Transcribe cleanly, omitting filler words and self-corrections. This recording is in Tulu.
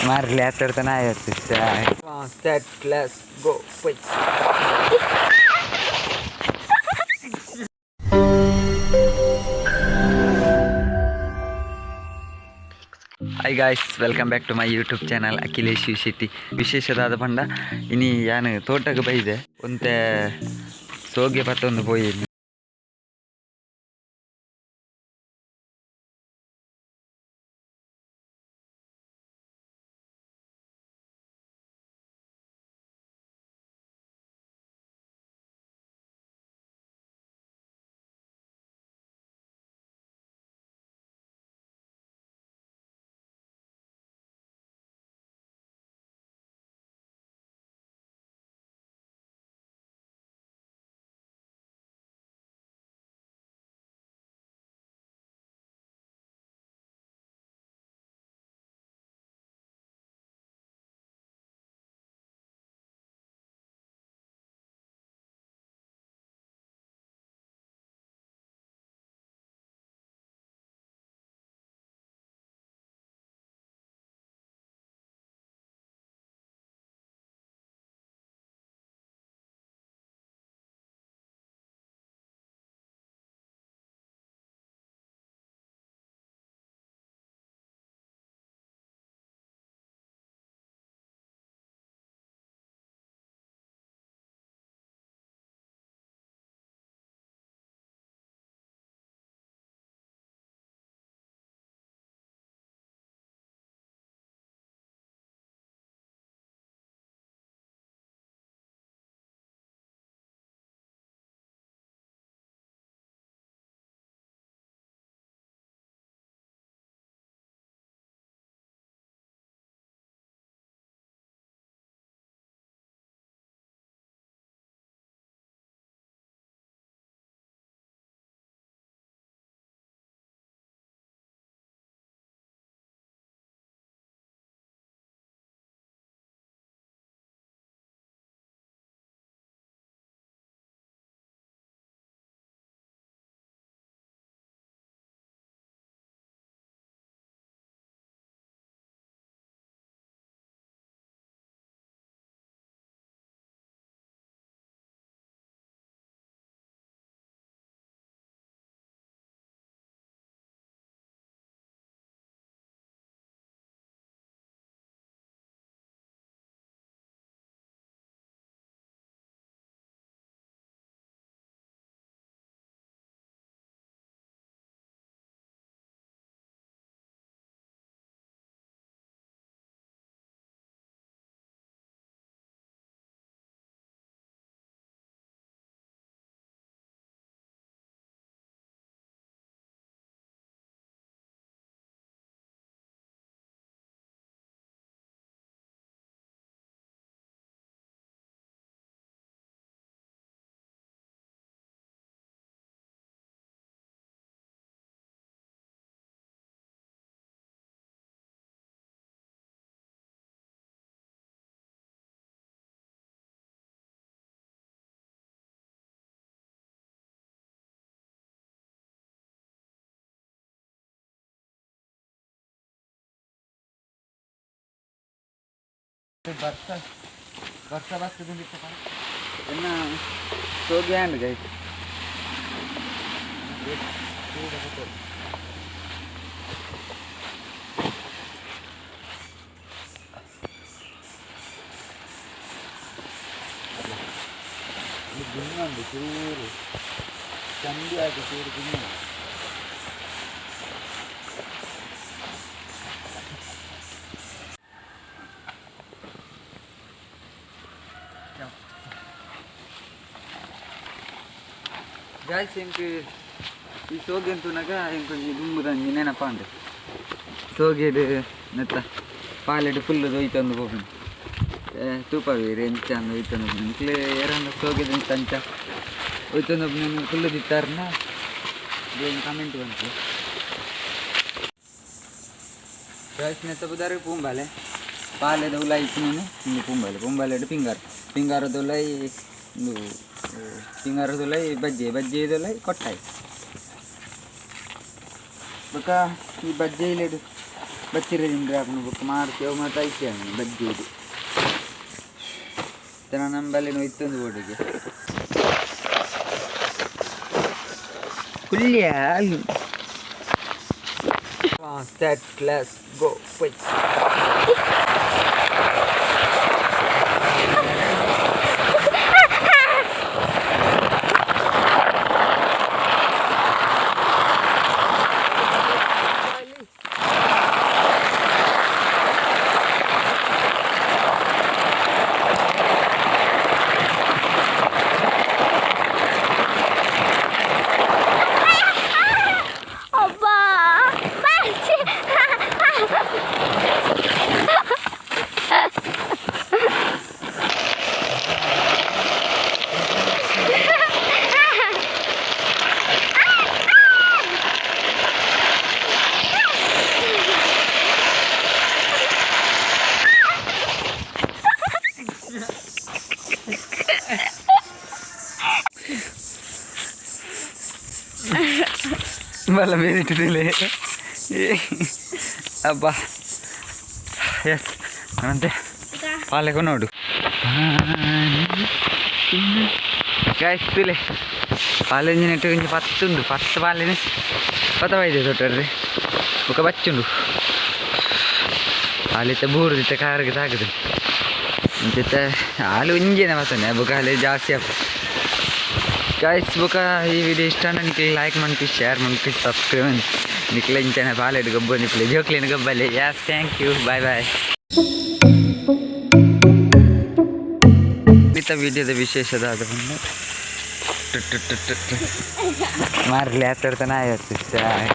ಮಾರ್ಲಿ ಆತಡ್ತಾನೆ ಆಯ್ತು. Set, let's go. Hi guys, welcome back to my YouTube channel Akhilesh U Shetty. ವಿಶೇಷದಾದ ಪಂಡ ಇನಿ ಯಾನ್ ತೋಟಕ್ಕೆ ಬೈದೆ ಒಂತೆ ಸೋಗೆ ಪತ್ತೊಂದು ಪೋಯಿ. ಬರ್ಸ ಬರ್ಸ ಬರ್ತದೆ. ಎನ್ನ ಸೋಗೆ ಆಂಡ್ ಗೈಸ್. ಗುಣ್ಣುಂಡು ಚೂರು ಚಂಡಿ ಆಗಿ ಚೂರು ಗುಣ್ಣು. ಗಾಯ್ಸ್, ಎಂಕ್ ಈ ಸೋಗೆ ತೂನಗ ಎಂಕೊಂಜಿ ದುಂಬುದಂಜಿ ನೆನಪಾಂಡ್. ಸೋಗೆಡ್ ನೆತ್ತ ಪಾಲೆಡ್ ಫುಲ್ ಒಯ್ತೊಂದು ಪೋಪುನು ತೂಪವೀರ್ ಎಂಚ ಅಂದ್ ಒಯ್ತೊಂದು ಪೋಪುನು. ನಿಕ್ಲೆ ಏರಾಂಡ ಸೋಗೆದ ಅಂಚ ಒಯ್ತೊಂದು ಪೋಪುನ ಕುಲ್ಲುದಿತ್ತಾರ್ನ ಕಮೆಂಟ್ ಬಂತು. ಗಾಯ್ಸ್, ನೆತ್ತ ಪುದರ್ ಪೂಂಬಾಲೆ. ಪಾಲೆದ ಉಲಾಯಿ ಇಪ್ಪುನನೆ ಉಂದು ಪೂಂಬಾಲೆ. ಪೂಂಬಾಲೆಡ್ ಪಿಂಗಾರ, ಪಿಂಗಾರದ ಉಲಾಯಿ ಉಂದು ಪಿಂಗಾರದ ಉಲಾಯಿ ಬಜ್ಜೆ, ಬಜ್ಜೆದ ಉಲಾಯಿ ಕೊಟ್ಟಾಯಿ. ಬೊಕ ಈ ಬಜ್ಜೆಯಿಲೆಡ್ ಬಚ್ಚಿರೆ ತಿಂದ್ರೆ ಹಾಕೊಂಡು ಬೊಕ್ಕ ಮಾರ್ಕೆ ಅವು ಮಾತ್ರ ಐತೆ ಬಜ್ಜಿ ಇದು ನಂಬಲ್ಲಿ ಇತ್ತೊಂದು ಬೋಟಿಗೆ ಕುಲ್ಲಿಯ. Set, let's go, quick. ಅಬ್ಬಾ. ಬಲ ಬೇರಿಟ್ಟಿದಿಲ್ಲ. ಅಬ್ಬಾ, ಎಸ್, ಮತ್ತೆ ಪಾಲೆಗೂ ನೋಡು ಗಾಯ್ಸ್. ತುಲೆ, ಪಾಲೆಂಜಿನ ನೆಟ್ಟು ಒಂಜಿ 10 ಉಂಡು, 10 ಪಾಲೆನೆ ಪತ್ತವೈದೆ ತೊಟ್ಟರ್ರಿ. ಬೊಕ ಬಚ್ಚುಂಡು ಆಲಿತ್ತ ಬೂರುದಿತ್ತ ಕಾರ್ಗೆ ತಾಕುದು ಇಂಚಿತ್ತ ಹಾಲು ಒಂಜಿನ ಬತ್ತನೆ. ಬೊಕ ಅಲ್ಲಿ ಜಾಸ್ತಿ ಆಪ ಗಾಯ್ಸ್. ಬೊಕ ಈ ವಿಡಿಯೋ ಇಷ್ಟ ನಿಕ್ಲೆ ಲೈಕ್ ಮನ್ಪಿ, ಶೇರ್ ಮನ್ಪಿ, ಸಬ್ಸ್ಕ್ರೈಬ್ ಮನ್ಪಿ. ನಿಕ್ಲೆ ಇಂಚನೆ ಬಾಲೆಡ್ ಗೊಬ್ಬು ನಿಕ್ಲೆ ಜೋಕ್ಲಿನ ಗೊಬ್ಬಲ್ಲಿ. Yes, thank you, bye bye. ಇತ್ತ ವಿಡಿಯೋದ ವಿಶೇಷದ ಬಂದು ಮಾರ್ಲಿ ಆತಾಡ್ತಾನೆ ಆಯ್ತು.